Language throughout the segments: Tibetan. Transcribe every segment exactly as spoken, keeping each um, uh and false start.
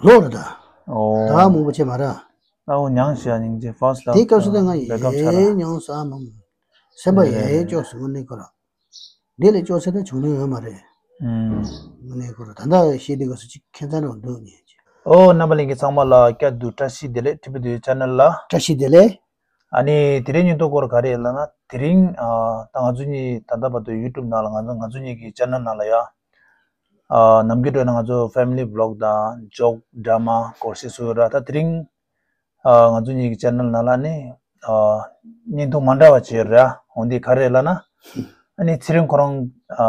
ལོག་རེད་ད། ཨོ། ད་མང་པོ་བྱས་མ་ར། ཨོ་མྱང་ཞིག་ཡ་སྙིང་རྗེ་ཧྥ་སི་ལ་དེའི་སྐབས་སུ་ད་ང་བེ་ཀབ་ཆགས་ར། ཡེ་མྱང་ས་མང་། སེམས་པ་ཡེ་ཡེ་སྐྱོ་སོང་ངོ་ནི་ཁོ་ར། འདི་ལས་སྐྱོ་ས་ད་བྱུང་ནི་ཡོད་མ་རེད། ཨུམ། ངོ་ནི་ཁོ་ར་ད་ལྟ་ཤེས་དེ་ག་སུ་ཅིག་ཁྱད་མཚར་རང་འདུག་ཉེ་ཅིག་ཨོ་རྣམ་པ་ལྷན་རྒྱས་ཚང་མ་ལ་བསྐྱར་དུ་བཀྲ་ཤིས་བདེ་ལེགས། ཁྲི་པི་དུའི་ཆེ་ནལ་ལ། བཀྲ་ཤིས་བདེ་ལེགས། ཨ་ནི་དེ་རིང་སྙིང་སྟོབས་སྐོར་ག་རེ་ཡིན་ལབ་ན། དེ་རིང་ཨ་ད་ང་ཚོ་གཉིས་ད་ལྟ་བར་དུ་ཡུ་ཊུབ་ནང་ལ་ང་ཚོ་ང་ཚོ་གཉིས་ཀྱི་ཆེ་ནལ་ནང་ལ་ཡ། ཨ་ནམ་རྒྱུན་འདྲ་ན་ང་ཚོ་ཕེ་མི་ལི་བི་ལོག་དང་ཇོག་ཌ་ར་མ་སྐོར་ཞིག་བཟོས་ཡོད་ར། ད་དེ་རིང་ཨ་ང་ཚོ་གཉིས་ཀྱི་ཆེ་ནལ་ནང་ལ་ནི་ཨ་བརྙན་ཐུང་མ་འདྲ་བ་བྱས་ཡོད་ར། འོ་འདི་ག་རེ་ལབ་ན། ཨ་ནི་ཚེ་རིང་ཁོ་རང་ཨ་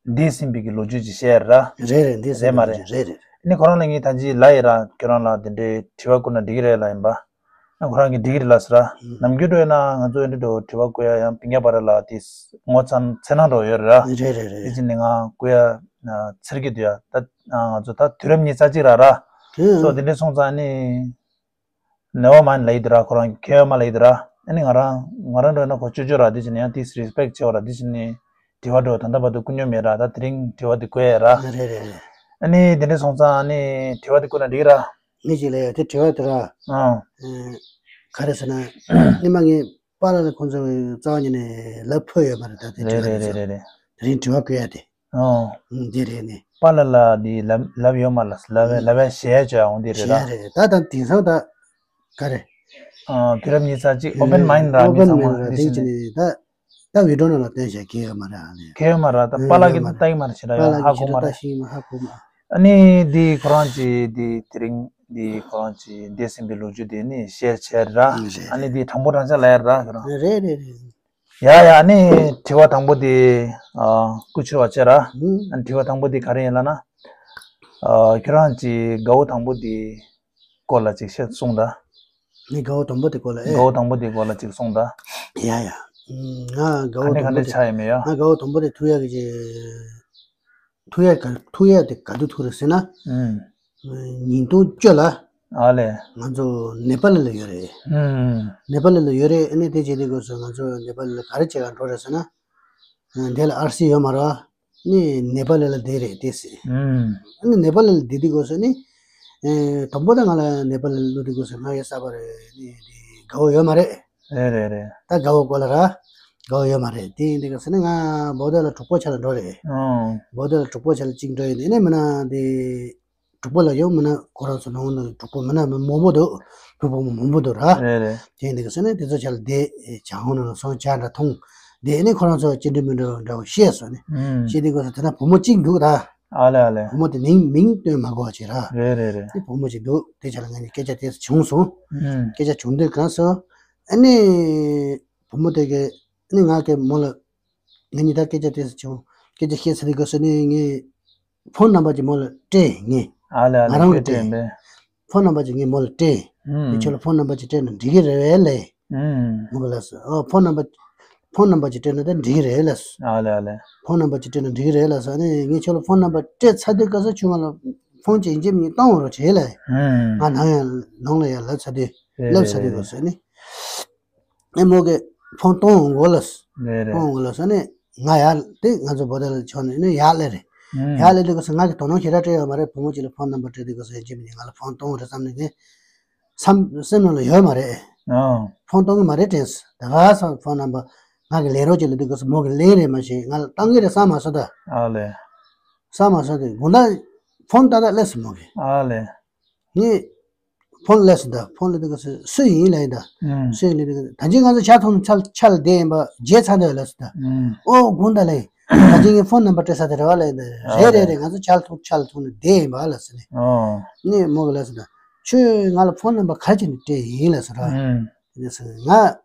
འདས་ཟིན་པའི་གི་ལོ་རྒྱུས་ཅིག་བཤད་ཡོད་ར། རེད་རེད། འདས་ཟིན་རེད་མ་པའི་རེད། ལོ་རྒྱུས་རེད་རེད། ཨ་ནི་ཁོ་རང་ལ་ངས་ད་ཅི་ལབ་ཡོད་ར། ཁྱོད་རང་ལ་དེ་འདྲའི་དྲི་བ་བསྐུར་ན་འགྲིག་གི་རེད་ལབ་ཡིན་པ། ཨ་ཁོ་རང་གིས་འགྲིག་གི་རེད་ལབ་ཟེར་ར། ཨུམ། ནམ་རྒྱུན་འདྲ་ཡིན་ན་ང་ཚོ་འདི་འདྲ་དྲི་བ་བསྐུར་ཡ་ཡང་སྤུན་ཀྱག་བར་ལ་དེ་ངོ་ཚ་འཚེར་སྣང་འདྲ་ཡོད་རེད་ར། རེད་རེད་རེད། དེ་ཅི་ནས་ང་བསྐུར་ཡ་འཚེར་གྱི་འདུག་ཡ། ད་ང་ཚོ་ད་དུས་རབས་ཉི་ཤུ་རྩ་གཅིག་ར་ར། དེ་སོ་དེ་འདྲ་སོང་ཙང་ནི་ནེ་ཝར་མའིན་ལབ་ཡི་འདུག་ར། ཁོ་རང་གིས་ཁྱད་ཡོད་མ་ལབ་ཡི་འདུག་ར། ཨ་ནི་ང་རང་ང་རང་འདྲ་ཡིན་ན་ཁོ་ཅོ་ཅོ་ར། དེ་ཅི་ནས་ཡང་དེ་རེ་སི་པེག་བྱེད་པ་ར། དེ་ཅི་ནས་དྲི་བ་འདྲ་ད་ལྟ་བར་དུ་བསྐུར་མྱོང་མེད་ར། ད་དེ་རིང་དྲི་བ་དེ་བསྐུར་ཡ་ར། རེད་རེད་རེད། ཨ་ནི་དེ་འདྲ་སོང་ཙང་ཨ་ནི་དྲི་བ་དེ་བསྐུར་ན་འགྲིག་ར། ངས་ཅིག་ལབ་ཡ་དེ་དྲི་བ་དེ་ར། ཨང་། ཨེ། ག་རེ་ཟེར་ན། སྔོན་མ་ངས་པཱ་ལགས་ལ་ཁོང་ཚོ་རྩ་བ་ཉིད་ནས་ལབ་ཕོད་ཡོད་མ་རེད། ད་དེ་དྲི་བ་རེད་རེད་རེད་རེད། དེ་རིང་དྲི་བ་བསྐུར་ཡ་དེ། ཨང་། ཨང་། འདི་རེད་ནི། པཱ་ལགས་ལ་འདི་ལབ་ལབ་ཡོད་མ་རེད་ལབ་ཡ་ལབ་ཡ་ཞལ་བྱ་འོང་འདི་རེད་ཞལ་ར། རེད། ད་ད་དེང་སང་ད་ག་རེ། ཨ་དུས་རབས་ཉི་ཤུ་རྩ་གཅིག་ཨོ་པན་མའིན་ར། མི་ཚང་མ་འདི་ཅི་ནས་ད། ད་བི་ཌི་ཡོ་ནང་ལ་སྟོན་བྱས་ཁེལ་ཡོད་མ་རེད། ཨ་ནི་ཁེལ་ཡོད་མ་རེད། ད་པཱ་ལགས་ཀྱིས་ད་ལྟ་ཡིན་མ་རེད་ཞེ་དྲག་ཡང་ཧ་གོ་མ་རེད། ཤེས་མ་ཧ་གོ་མ། ཨ་ནི་འདི་ཁོ་རང་གི་འདི་དེ་རིང་འདི་ཁོ་རང་གི་འདས་ཟིན་པའི་ལོ་རྒྱུས་དེ་ནི་ཤེར་བྱས་ར། ཨ་ནི་འདི་དང་པོ་རང་ཅག་ལ་ཡར་ར་ཁྱོད་རང་། རེད་རེད་རེད། ཡ་ཡ། ཨ་ནི་དྲི་བ་དང་པོ་དེ་ཨ་སྐུ་ཕྱིར་བ་བྱས་ར། ཨ་ནི་དྲི་བ་དང་པོ་དེ་ག་རེ་ཡིན་ལབ་ན། ཨ་ཁྱོད་རང་གི་དགའ་བོ་དང་པོ་དེ་སྐོར་ལ་ཅིག་བཤད་གསུངས་དང་། ངའི་དགའ་བོ་དང་པོ་དེ་སྐོར་ལ་ཨེ། དགའ་བོ་དང་པོ་དེ་སྐོར་ལ་ཅིག་གསུངས་དང་། ཡ་ཡ། ང་དགའ་བོ་ག་འདྲ་དང་པོ་ག་འདྲ་དེ་ཆགས་ཡོད་མེད་ཡ། ང་དགའ་བོ་དང་པོ་དེ་ཐུག་ཡག་གི་ཐུག་ཡག་ག་ཐུག་ཡག་དེ་ག་དུས་ཐུག་རེད་ཟེར་ན། ཨུམ། ཉིས་སྟོང་བཅུ་ལ། ཨ་ལས། ང་ཚོ་ནེ་པ་ལི་ལ་ཡོད་རེད། ཨུམ། ནེ་པ་ལི་ལ་ཡོད་རེད། ཨ་ནི་དེ་བྱས་དུས་སྐབས་སུ་ང་ཚོ་ནེ་པ་ལི་ལ་ག་རེ་བྱེད་ག་འགྲོ་རེད་ཟེར་ན། ཨ་དེ་ལ་ཨར་སི་ཡོད་མ་རེད། ནི་ནེ་པ་ལི་ལ་བསྡད་རེད་དེ་ཟེར། ཨུམ། ཨ་ནི་ནེ་པ་ལི་ལ་བསྡད་དུས་སྐབས་སུ་ནི། ཨེ་དང་པོ་ད་ང་ལ་ནེ་པ་ལི་ལ་སླེབས་དུས་སྐབས་སུ་ང་ཡ་གསར་པ་རེད། ནི་དེ་དགའ་བོ་ཡོད་མ་རེད། རེད་རེད་རེད། ད་དགའ་བོ་སྐོར་ལ་ར། དགའ་བོ་ཡོད་མ་རེད། དེ་ཡིན་དུས་སྐབས་སུ་ནི་ང་བོ་དྷ་ལ་གྲོགས་པོ་ཆ་ལ་འགྲོ་རེད། ཨང་། བོ་དྷ་ལ་གྲོགས་པོ་ཆ་ལ་གཅིག་འགྲོ་ཡིན་ནི་མིན་ན་དེ། གྲོགས་པོ་ལ་ཡང་མིན་ན་ཁོ་རང་ཚོ་ནང་ནས་གྲོགས་པོ་མིན་ན་མང་པོ་འདུག་ཕྲུ་གུ་མང་པོ་འདུག་ར། རེད་རེད། དེ་ཡིན་དུས་སྐབས་སུ་ནི་དེ་ཚོ་ཆ་ལ་བསྡད། ཇ་ཁང་ནང་ལ་སོང་ཇ་འདྲ་འཐུང་། དེ་ནི་ཁོ་རང་ཚོ་ཅི་འདྲ་མི་འདྲ་འདྲ་བོ་བཤད་སོང་ནི། ཨང་། བཤད་དུས་སྐབས་སུ་དེ་ན་བུ་མོ་གཅིག་འདུག་ད། ཨ་ལེ་ཨ་ལེ། བུ་མོ་དེ་མིང་མིང་སྟོན་མ་དགོས་པ་བྱས་ར། རེད་རེད་རེད། དེ་བུ་མོ་གཅིག་འདུག་དེ་ཆ་ལ་ང་གཉིས་སྐད་ཆ་དེ་ཚོ་བྱུང་སོང་། ཨང་། སྐད་ཆ་བྱུང་དུས་སྐབས་སུ། ཨ་ནི། བུ་མོ་དེ་གིས་ཨ་ནི་ང་གི་མོ་ལ། ང་གཉིས་ད་སྐད་ཆ་དེ་ཚོ་བྱུང་། སྐད་ཆ་བཤད་ཚར་དུས་སྐབས་སུ་ནི་ངས་ཕོན་ནམ་བར་ཅིག་མོ་ལ་སྤྲད་ངས། ཨ་ལེ་ཨ་ལེ། ང་རང་གིས་སྤྲད་སྤྲད་ཡིན་པས། ཕོན་ནམ་བར་ཅིག་ངས་མོ་ལ་སྤྲད། ཨུམ། ངས་ཁྱོད་ལ་ཕོན་ནམ་བར་ཅིག་སྤྲད་ན་འགྲིག་གི་རེད་པས་ལབ། ཨུམ། མོ་གིས་ལབ་སོང་། ཨོ་ཕོན་ནམ་བར། ཕོན་ནམ་བར་ཅིག་སྤྲད་ན་ད་འགྲིག་གི་རེད་ལབ་སོང་། ཨ་ལེ་ཨ་ལེ། ཕོན་ནམ་བར་ཅིག་སྤྲད་ན་འགྲིག་གི་རེད་ལབ་སོང་། ཨ་ནི་ངས་ཁྱོད་ལ་ཕོན་ནམ་བར་སྤྲད་ཚར་དུས་སྐབས་སུ་ཁྱོད་ང་ལ་ཕོན་ཅིག་ཡིན་གཅིག་མིན་གཅིག་གཏོང་རོགས་བྱེད་ལབ། ཨུམ། ང་ནང་ཡང་ནང་ལ་ཡང་ལབ་ཚར་དུས། རེད་ལབ་ཚར་དུས་རེད་རེད། སྐབས་སུ་ནི། ཨེ་མོ་གིས་ཕོན་གཏོང་འོང་གོ་ལབ། རེད་རེད། གཏོང་འོང་གོ་ལབ་ཟེར་ནས་ང་ཡར་དེ་ང་ཚོ་བོ་དྷ་ལ་ཕྱོགས་ནས་ནི་ཡར་སླེབས་རེད། ཨང་། ཡར་སླེབས་དུས་སྐབས་སུ་ང་གིས་དོ་སྣང་ཞེ་དྲག་སྤྲད་ཡོད་མ་རེད། བུ་མོ་གཅིག་ལ་ཕོན་ནམ་བར་སྤྲད་དུས་སྐབས་སུ་ཡིན་གཅིག་མིན་གཅིག་ང་ལ་ཕོན་གཏོང་རེད་བསམ་ནས་ངས་བསམ་སེམས་ནང་ལ་ཡོད་མ་རེད། ཨང་། ཕོན་གཏོང་གི་མ་རེད་དྲན་སོང་། ད་ག་ས་ཕོན་ནམ་བར་ང་གིས་ལེན་རོགས་བྱེད་ལབ་དུས་སྐབས་སུ་མོ་གིས་ལེན་རེད་མ་ཤེས། ང་ལ་བཏང་གི་རེད་བསམ་མ་སོང་ད། ཨ་ལེ། བསམ་མ་སོང་དུས་དགོང་དག་ཕོན་ཏག་ཏག་སླེབས་སོང་མོ་གིས། ཨ་ལེ། ངས་ཕོན་སླེབས་སོང་ད། ཕོན་སླེབས་དུས་སྐབས་སུ་སུ་ཡིན་ལབ་ཡིན་ད། ཨང་། སུ་ཡིན་ལབ་དུས་སྐབས་སུ་ད་གིན་ང་ཚོ་ཇ་འཐུང་ཆ་ཆ་ལ་བསྡད་ཡིན་པ་བརྗེད་ཚར་འདུག་ལབ་སོང་ད། ཨང་། ཨོ་དགོངས་དག་ལབ་ཡིན། ད་གིན་ངས་ཕོན་ནམ་བར་སྤྲད་ཚར་དེ་རེད་པ་ལབ་ཡིན་ད། ཨ་རེད་རེད་རེད། ང་ཚོ་ཇ་འཐུང་ཆ་ལ་འཐུང་ནས་བསྡད་ཡིན་པ་ལབ་སོང་ནས། ཨོ། ནས་མོ་གིས་ལབ་སོང་ད། ཁྱོད་ང་ལ་ཕོན་ནམ་བར་ག་རེ་བྱས་ནས་སྤྲད་ཡིན་ལབ་སོང་ར། ཨང་། དེ་ནས་ང་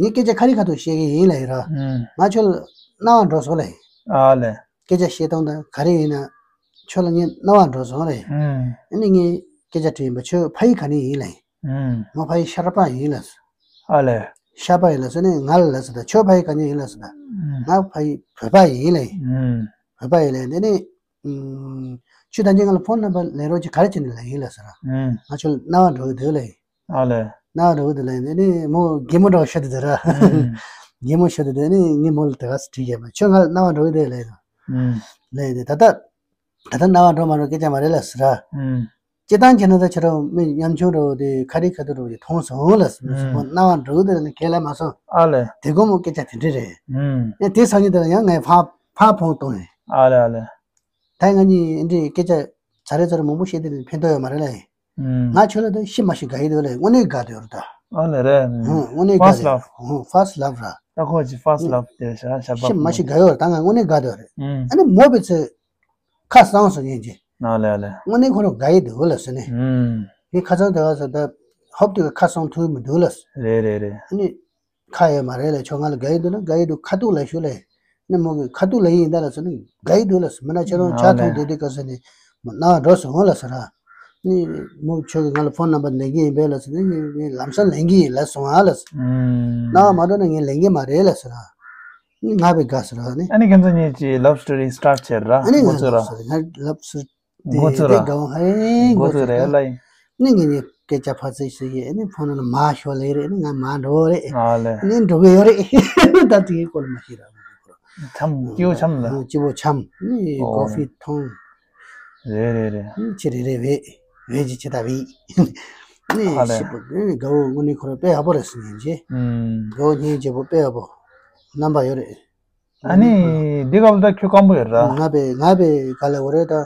ངས་སྐད་ཆ་ཁ་རི་ཁ་ཐུག་བཤད་ཀྱི་ཡིན་ལབ་ཡིན་ར། ཨང་། ང་ཁྱོད་ལ་རྣ་བར་འགྲོ་སོང་ལབ་ཡིན། ཨ་ལེ། སྐད་ཆ་བཤད་སྟངས་དང་ག་རེ་ཡིན་ན། ཁྱོད་ལ་ངས་རྣ་བར་འགྲོ་སོང་ལབ་ཡིན། ཨང་། ཨ་ནི་ངས་སྐད་ཆ་དྲིས་ཡིན་པ། ཁྱོད་ཕ་ཡུལ་ག་ནས་ཡིན་ལབ་ཡིན། ཨང་། ང་ཕ་ཡུལ་ཤར་པ་ཡིན་ལབ་སོང་། ཨ་ལེ། ཤར་པ་ཡིན་ལབ་སོང་ནས་ང་ལ་ལབ་སོང་ད། ཁྱོད་ཕ་ཡུལ་ག་ནས་ཡིན་ལབ་སོང་ད། ཨང་། ང་ཕ་ཡུལ་བོད་པ་ཡིན་ལབ་ཡིན། ཨང་། བོད་པ་ཡིན་ལབ་ཡིན། དེ་ནས། ཨང་། ཁྱོད་ད་གིན་ང་ལ་ཕོན་ནམ་བར་ལེན་རོགས་ཅིག་ག་རེ་བྱས་ནས་ལབ་ཡིན་ལབ་སོང་ར། ཨང་། ང་ཁྱོད་ལ་རྣ་བར་འགྲོ་གི་འདུག་ལབ་ཡིན། ཨ་ལེ། རྣ་བར་འགྲོ་གི་འདུག་ལབ་ཡིན། དེ་ནས་མོ་གད་མོ་འདྲ་བོ་ཤོར་དེ་འདུག་ར། ཨང་། གད་མོ་ཤོར་དེ་འདུག་ནས་ངས་མོ་ལ་དེ་ག་ཙམ་དྲིས་ཡོད་མ། ཁྱོད་ང་ལ་རྣ་བར་འགྲོ་གི་འདུག་ལབ་ཡིན། ཨང་། ལབ་ཡིན་དེ་ད་ལྟ། ད་ལྟ་རྣ་བར་འགྲོ་མ་འགྲོ་སྐད་ཆ་མ་རེད་ལབ་སོང་ར། ཨང་། སྤྱིར་བཏང་བྱས་ན་ད་ཁྱེད་རང་མི་ཉམ་ཆུང་རོ་དེ་ཁ་རི་ཁ་ཐུག་རོ་དེ་མཐོང་སོང་ལ་སོང་། ཨུམ། སྣང་བ་འགྲོ་དེ་ལ་ནི་ཁས་ལེན་མ་སོང་། ཨ་ལས། དེ་གོ་མོ་སྐད་ཆ་དེ་འདྲ་རེད། ཨུམ། ཡང་དེ་སང་ཉིན་དེ་ལ་ཡང་ངས་ཕ་ཕ་ཕོང་གཏོང་ཡིན། ཨ་ལས་ཨ་ལས། ད་ང་གཉིས་འདི་སྐད་ཆ་ཚ་རེ་ཚ་རེ་མང་པོ་བཤད་དེ་ཕན་ཐོགས་ཡོད་མ་རེད་ལ། ཨུམ། ང་ཁྱོད་ལ་ད་ཤི་མ་ཤི་དགའ་ཡི་འདུག་ལ། དངོས་གནས་དགའ་འདུག་ར་ད། ཨ་ལས་རེད། ཧུང་། དངོས་གནས་དགའ་First འདུག love། ཧུང་། First love་ར། ད་ཁོ་ཅི་first love དེ་ཤ་ཤ་པ་ཤི་མ་ཤི་དགའ་ཡོད་ར། ད་ང་དངོས་གནས་དགའ་འདུག་རེད། ཨུམ། ཨ་ནི་མོ་བི་ཚེ་ཁ་སང་སོ་ཉན་གྱི། ཨ་ལས་ཨ་ལས། དངོས་གནས་ཁོ་རང་དགའ་ཡི་འདུག་ལ་ཟེར་ནས། ཨུམ། ངས་ཁ་སང་དེ་བ་ཟེར་ད་ཧོབ་དེ་ཁ་སང་ཐུག་མི་འདུག་ལ་ཟེར། རེད་རེད་རེད། ཨ་ནི། ཁ་ཡོད་མ་རེད་ལ། ཁྱོད་ང་ལ་དགའ་ཡི་འདུག་ན་དགའ་ཡི་འདུག་ཁ་ཐུག་ལ་ཞུ་ལ། ནི་མོ་གི་ཁ་ཐུག་ལ་ཡིན་ད་ལ་ཟེར་ནི་དགའ་ཡི་འདུག་ལ་ཟེར། མི་ན་ཁྱེད་རང་ཨ་ཆ་ལས། མཐོང་དེ་དུས་སྐབས་སུ་ནི་མོ་ན་འགྲོ་སོང་ལ་ཟེར་ར། ནི་མོ་ཁྱོད་ཀྱི་ང་ལ་ཕོན་ནམ་བར་ལེན་གྱི་ཡིན་པས་ལ་ཟེར་ནི་ངས་ལམ་སང་ལེན་གྱི་ཡིན་ལ་སོང་ཨ་ལ་ཟེར། ཨུམ། ན་མ་འགྲོ་ན་ངས་ལེན་གྱི་མ་རེད་ལ་ཟེར་ར། ནི་ང་བས་དགའ་ཟེར་ར་ནི། ཨ་ནི་ཁྱེད་ཚོ་གཉིས་ཀྱི་love story start་བྱེད་ར། ཨ་ནི་འགོ་ང་ཚུགས་ར། ལབ་ཟེར་ང་ལབ་ཟེར། འགོ་ཚུགས་ར། དེ་དགའ་བོ་ཧ་ཡེ་འགོ་འགོ་ཚུགས་ཚུགས་རེད་ལ་ཡིན། ནི་ངས་ནི་སྐད་ཆ་ཕར་ཚུར་ཞུ་ཡས་ནི་ཕོན་ལ་མ་ཤོར་ལེ་རེད། ནི་ང་མ་འགྲོ་རེད། ཨ་ལས། ནི་འགྲོ་གི་ཡོད་རེད། ད་དེའི་སྐོར་མ་ཤེས་ར། འཆམ་སྐྱིད་པོ་འཆམ་ལ། སྐྱིད་པོ་འཆམ། ནི་ཨོ། ཀོ་ཧྥི་འཐུང་། རེད་རེད་རེད། ནི་ཆི་རེད་རེད་བེད་བེད་ཅི་ཆི་ད་བེད། ནི་ཨ་ལས། ཤི་པོ་ནི་དགའ་བོ་དངོས་གནས་ཁོ་ར་དཔེ་ཡག་པོ་རེད་ཟེར་ཉན་གྱི། ཨུམ། དགའ་བོ་ཉན་བྱེད་པོ་དཔེ་ཡག་པོ། རྣམ་པ་ཡོད་རེད། ཨ་ནི། འདི་སྐབས་ལ་ད་ཁྱོད་སྐམ་པོ་ཡོད་ར། ང་པའི་ང་པའི་ག་ལ་འོ་རེད་ད།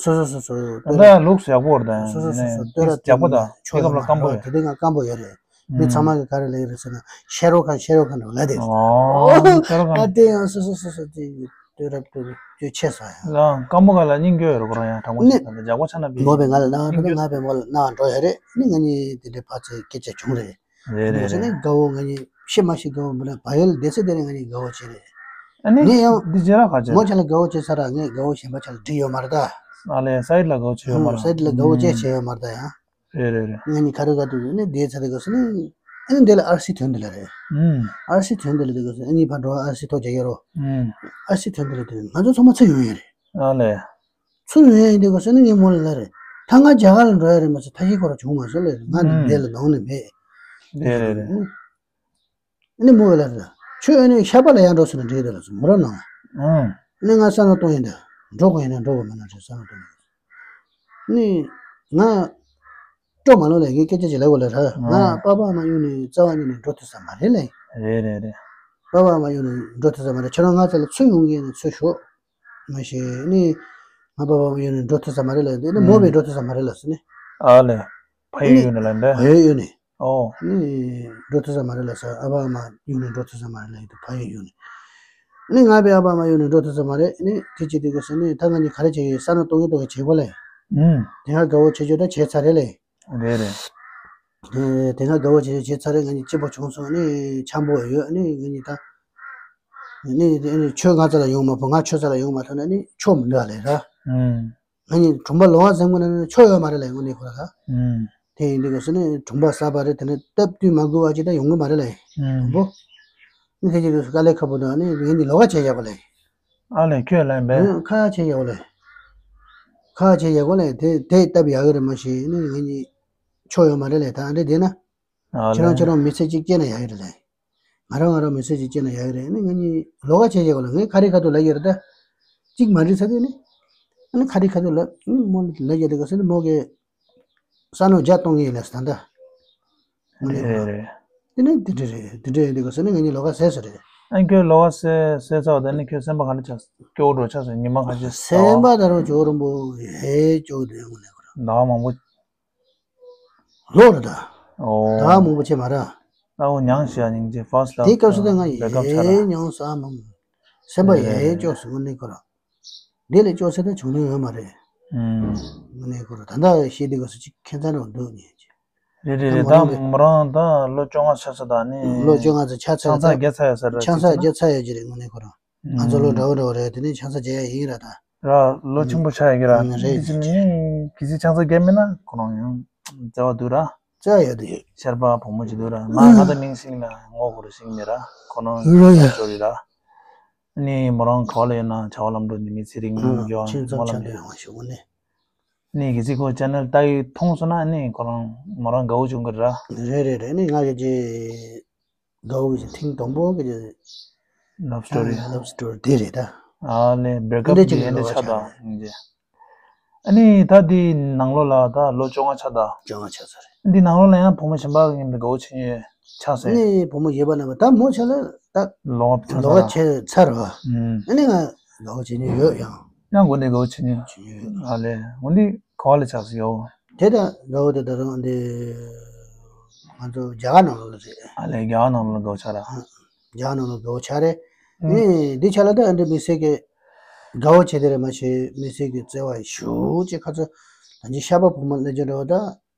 སོ་སོ་སོ་སོ། ད་ལྟ་ལུགས་ཡག་པོ་རེད་ད། སོ་སོ་སོ་སོ། ནས་སྟོད་ར་ཡག་པོ་ད། འདི་སྐབས་ལ་སྐམ་པོ་ཡོད། དེ་དུས་ང་སྐམ་པོ་ཡོད་རེད། མི་ཚང་མ་གི་ག་རེ་ལབ་ཡོད་རེད་ཟེར་ན་ཤེ་རོ་ཁན་ཤེ་རོ་ཁན་འགྲོ་ལབ་དེ། ཨོ་ཤེ་རོ་ཁན། ཨ་དེ་ཡང་སོ་སོ་སོ་སོ་དེ་སྟོད་ར་སྟོད་ཆེ་ས་ཡ། ལ་སྐམ་པོ་ག་ལ་སྙིང་རྗེ་ཡོད་རེད་ཁོ་རང་ཡང་དྲང་པོ་ཞིག་ད་ལྟ་ཡག་པོ་ཆ་ན་བི། མོ་པའི་ང་ལ་ན་ར་ང་པའི་མོ་ལ་ན་འགྲོ་ཡོད་རེད། ནི་ང་གཉིས་དེ་འདྲའི་ཕར་ཚུར་སྐད་ཆ་བྱུང་རེད། རེད་རེད་རེད། ནི་དགའ་བོ་ང་གཉིས་ཤི་མ་ཤི་དགའ་བོ་མི་ལ་བ་ཡོལ་སྡེ་ཚན་དེ་རིང་ང་གཉིས་དགའ་བོ་བྱེད་རེད། ཨ་ནི་ངས་ཡང་འདི་བྱེད་ར་ག་བྱེད་མོ་ཆ་ལ་དགའ་བོ་བྱེད་ས་ར་ངས་དགའ་བོ་གཞན་པ་ཆ་ལ་འགྲིག་ཡོད་མ་རེད་ད། ཨ་ལས་སའིད་ལ་དགའ་བོ་བྱེད་ཡོད་མ་རེད། སའིད་ལ་དགའ་བོ་ཅེས་བྱེད་ཡོད་མ་རེད་ད་ཡང་། རེད་རེད་རེད། ང་གཉིས་ག་རེ་ག་དུས་ནི་སྡེ་ཚན་དེ་ག་སུ་ནི་ཨ་ནི་འདི་ལ་ཨར་སི་ཐོན་འདི་ལ་རེད། ཨར་སི་ཐོན་འདི་ལ་དེ་ག་སུ་ཨ་ནི་ཕར་འགྲོ་ཨར་སི་ཐོ་རྒྱག་ཡོད་རོ། ཨར་སི་ཐོན་འདི་ལ་དེ་ང་ཚོ་ཚང་མ་ཚུར་ཡོང་ཡོད་རེད། ཨ་ལས། ཚུར་ཡོང་ཡིན་དུས་སྐབས་སུ་ནི་ངས་མོ་ལ་ལབ་རེད། ད་ང་རྒྱ་གར་ལ་འགྲོ་ཡ་རེད་མ་ཟད་ཐ་ཤི་ཁོ་ར་བྱུང་མ་སོང་ལབ་རེད། ང་ནི་ཨུམ། འདི་ལ་ལོང་ནས་མེད། རེད་རེད་རེད། ཨ་ནི་མོ་གིས་ལབ་རེད། ཁྱོད་ཨ་ནི་ཤ་པ་ལ་ཡར་འགྲོ་སོང་ན་འགྲིག་འདུག་ལབ་སོང་མོ་རང་ནང་། ཨུམ། ཨ་ནི་ང་ས་ནང་གཏོང་ཡིན་ད། འགྲོ་དགོས་ཡིན་ན་འགྲོ་དགོས་མིན་ན་རེད་ས་ནང་གཏོང་ཡིན། ཨ་ནི་ང་སྤྲོ་མ་ལོ་ལས་ངས་སྐད་ཆ་ཅིག་ལབ་དགོས་ལབ་ར། ང་ཨུམ། པ་ཕ་མ་གཡུག་ནས་རྩ་བ་ཉིད་ནས་འགྲོ་ཐུབ་ས་མ་རེད་ལབ། རེད་རེད་རེད། པ་ཕ་མ་གཡུག་ནས་འགྲོ་ཐུབ་ས་མ་རེད། ཁྱོད་རང་ང་ཚོ་ལ་ཚུར་ཡོང་གི་ཡིན་ན་ཚུར་ཤོག་མ་གཞི་ནི་ང་པ་ཕ་མ་གཡུག་ནས་འགྲོ་ཐུབ་ས་མ་རེད་ལབ་ཡོད་དེ་ནི་མོ་བས་ཨུམ། འགྲོ་ཐུབ་ས་མ་རེད་ལབ་སོང་ནི། ཨ་ལས། ཕ་ཡུལ་ཡོད་ནི་ལབ་འདྲ། ཕ་ཡུལ་ཡོད་ནི། ཨོ། ནི་འགྲོ་ཐུབ་ས་མ་རེད་ལབ་ས། ཨ་ཕ་ཨ་མ་གཡུག་ནས་འགྲོ་ཐུབ་ས་མ་རེད་ལབ་ཡོད་དེ་ཕ་ཡུལ་ཡོད་ནི། ནི་ང་པའི་ཨ་ཕ་ཨ་མ་གཡུག་ནས་འགྲོ་ཐུབ་ས་མ་རེད། ནི་དེ་ཅི་དེ་གོ་ས་ནི་ད་ང་གཉིས་ག་རེ་བྱེད་ཡོད་ས་ནང་གཏོང་གི་གཏོང་གི་བྱེད་དགོས་ལས། ཨུམ། དེ་སྔ་དགའ་བོ་བྱེད་ཆོག་ད་བྱས་ཚར་རེད་ལས། རེད་རེད། དེ་དེ་སྔ་དགའ་བོ་བྱེད་ཆོག་བྱས་ཚར་རེད། ང་གཉིས་སྐྱིད་པོ་བྱུང་སོང་། ནི་འཆམ་པོ་ཡོད། ནི་ང་གཉིས་ད། ནི་ནི་ཁྱོད་ང་ཚོ་ལ་ཡོང་མ་ཕོད། ང་ཁྱོད་ཚོ་ལ་ཡོང་མ་ཐུབ་ན་ནི་ཆོ་མི་འདུག་ཨ་ལས་ར། ཨུམ། ང་གཉིས་གྲོང་པ་ལོགས་ཀ་ཟིན་དགོས་ན་ནི་ཆོ་ཡོད་མ་རེད་ལས་དངོས་གནས་ཁོ་ར་ད། ཨུམ། དེ་ཡིན་དུས་སྐབས་སུ་ནི་གྲོང་པ་གསར་པ་རེད། དེ་ནི་སྟབས་བསྟུན་མ་དགོས་པ་ཅིག་ད་ཡོང་གི་མ་རེད་ལས། ཨུམ། དང་པོ། ནི་དེ་ཅིག་དུས་སུ་དཀའ་ལས་ཁག་པོ་འདུག་ཨ་ནི་ངེད་གཉིས་ལོགས་ཀ་བྱས་བཞག་པ་ལས། ཨ་ལས་ཁྱོད་ལ་ཡིན་པས། ཨུམ། ཁ་བྱས་བཞག་པ་ལས། ཁ་བྱས་བཞག་པ་ལས་དེ་དེ་སྟབས་ཡག་གི་རེད་མ་གཞི་ནི་ངེད་གཉིས་ཆོ་ཡོད་མ་རེད་ལས། ད་ཨ་འདྲས་བསྡད་ན། ཨ་ཁྱེད་རང་ལས། ཁྱེད་རང་མི་ཚེ་གཅིག་སྐྱེལ་ན་ཡག་གི་རེད་ལས། ང་རང་ང་རང་མི་ཚེ་གཅིག་སྐྱེལ་ན་ཡག་གི་རེད། ནི་ང་གཉིས་ལོགས་ཀ་བྱས་བཞག་པ་ལ་ངས་ཁ་རི་ཁ་ཐུག་ལབ་ཀྱི་རེད་ད། གཅིག་མ་འགྲིག་ཚར་དུས་ནི། ཨ་ནི་ཁ་རི་ཁ་ཐུག་ལབ་ནི་མོ་ལབ་ཀྱི་འདུག་ག་ཟེར་ནི་མོ་གིས་ས་ནོ་བརྒྱ་གཏོང་གི་ཡིན་ལབ་ཟེར་ད་ལྟ། ངོ་ནས་རེད་རེད། དེ་ནི་དེ་འདྲ་རེད། དེ་འདྲ་ཡིན་དུས་ག་ཟེར་ནི་ང་གཉིས་ལོགས་ཀ་ཟེར་ས་རེད། ཨ་ཁྱོད་ལོགས་ཀ་ཟེར་ཟེར་ཚར་བ་དང་ནི་ཁྱོད་སེམས་པ་ག་འདྲ་ཆགས་སྐྱོ་བོ་འགྲོ་ཆགས་སོང་ཉི་མ་ཁ་ཤས་སེམས་པ་ད་རུང་སྐྱོ་བོ་རུང་པོ་ཧེ་སྐྱོ་བོ་དེ་ངོ་ནས་ཁོ་རང་ཟླ་བ་མང་པོ། ལོ་རེད་ད། ཨོ། ཟླ་བ་མང་པོ་བྱས་མ་ར། ད་འོ་མྱངས་ཤག་སྙིང་རྗེ་first love དེའི་སྐབས་སུ་ད་ང་breakup་ཆགས་ཡེ་ལ། མྱངས་ས་མང་། སེམས་པ་ཡེ་སྐྱོ་སོང་དངོས་གནས་ཁོ་ར། འདི་ལས་སྐྱོ་ས་ད་བྱུང་ནི་ཡོད་མ་རེད། ཨུམ། དངོས་གནས་ཁོ་ར་ད་ལྟ་ཤེས་དུས་སྐབས་སུ་ཅིག་ཁྱད་མཚར་རང་འདུག་ཉེ་ཅིག་རེད་རེད་རེད། ད་ད་མོ་རང་ད་ལོ་བཅོ་ལྔ་ཆགས་ས་ད་ནི། ལོ་བཅོ་ལྔ་ཙམ་ཆགས་ཚར་ཆང་ས་ད། བརྒྱབ་ཚར་ཡོད་ས་རེད་ཆང་ས་ཅིག་ན། བརྒྱབ་ཚར་ཡོད་ཀྱི་རེད་དངོས་གནས་ཁོ་ར། ང་ཚོ་ལོ་འདྲ་བོ་འདྲ་བོ་རེད། དེ་ནས་ཆང་ས་རྒྱག་ཡ་ཡིན་ར་ད། ར་ལོ་ཆེན་པོ་ཆགས་ཡོད་ཀྱི་ར། ཨང་རེད། དེ་ཅི་ནས་གི་ཅི་ཆང་ས་རྒྱག་མེད་ན་ཁོ་རང་ཡང་བརྩེ་བ་འདུག་ར། བརྩེ་བ་ཡོད་དེ་ཡོད། ཤར་པ་བུ་མོ་ཅིག་འདུག་ར། ང་ང་ད་མིང་ཤེས་ཀྱི་མེད། ངོ་ཁོ་རང་ཤེས་ཀྱི་མེད་ར། ཁོ་རང་རོ་ཡ་ཡ་ཅོ་རི་ར། ནི་མོ་རང་ག་བ་ལ་ཡོད་ན་བྱ་བ་ལམ་འགྲོ་ནི་མི་ཚེ་རིང་ཡོད་ཨང་ཁྱིམ་ཚང་མོ་ལ་ཆ་མེད། འདོད་ཡོང་ཞུ་གོ་ནི། ནི་གི་ཅི་ཁོ་ཅེ་ནལ་ལྟ་ཡི་མཐོང་སོང་ན་ནི་ཁོ་རང་མོ་རང་དགའ་བོ་བྱུང་གི་ར། རེད་རེད་རེད། ནི་ང་གི་ཅི། དགའ་བོ་གི་ཐེངས་དང་པོ་གི་love story། love story་དེ་རེད་ད། ཨ་ལས་breakup་འདི་གི་ཅིག་ཡིན་འདི་ལོ་ཆགས་ཆགས་དང་རེད། ཡིན་གྱི། ཨ་ནི་ད་འདི་ནང་ལོགས་ལ་ད་ལོ་བཅོ་ལྔ་ཆགས་ད། བཅོ་ལྔ་ཆགས་ཚར་རེད། འདི་ནང་ལོགས་ལ་ཡང་བུ་མོ་གཞན་པ་མཉམ་དུ་དགའ་བོ་བྱེད་མྱོང་ཆགས་ཟེར། ཨ་ནི་བུ་མོ་གཞན་པ་རྣམས་ད་མོ་ཆ་ལ་ད་ལོག་ཆགས་ལོག་ཚར། ཆགས་ཚར་བ། ཨུམ། ཨ་ནི་ང་དགའ་བོ་བྱེད་མྱོང་ཡོད་ཡང་། ཡང་འགོ་ནས་དགའ་བོ་བྱེད་མྱོང་། བྱེད་མྱོང་ཡོད། ཨ་ལས། འོ་འདི་ག་བ་ལ་ཆགས་སོང་ཡོད། དེ་ད་དགའ་བོ་དེ་ད་རུང་འདི་ང་ཚོ་རྒྱ་གར་ནང་ལོགས་ལ་རེད། ཨ་ལས། རྒྱ་གར་ནང་ལོགས་ལ་དགའ་བོ་ཆགས་ར། རྒྱ་གར་ནང་ལོགས་དགའ་བོ་ཆགས་རེད། ཨུམ། ཨ་ནི་འདི་ཆ་ལ་ད་འདི་མི་སེར་གྱི་དགའ་བོ་བྱེད་དེ་རེད་མ་གཞི་མི་སེར་གྱི་བརྩེ་བ་ཞུ་ཅེས་ཁ་ཚོ་ད་ཅི་ཤ་པ་བུ་མོ་ལས་ཀྱི་འགྲོ་ད།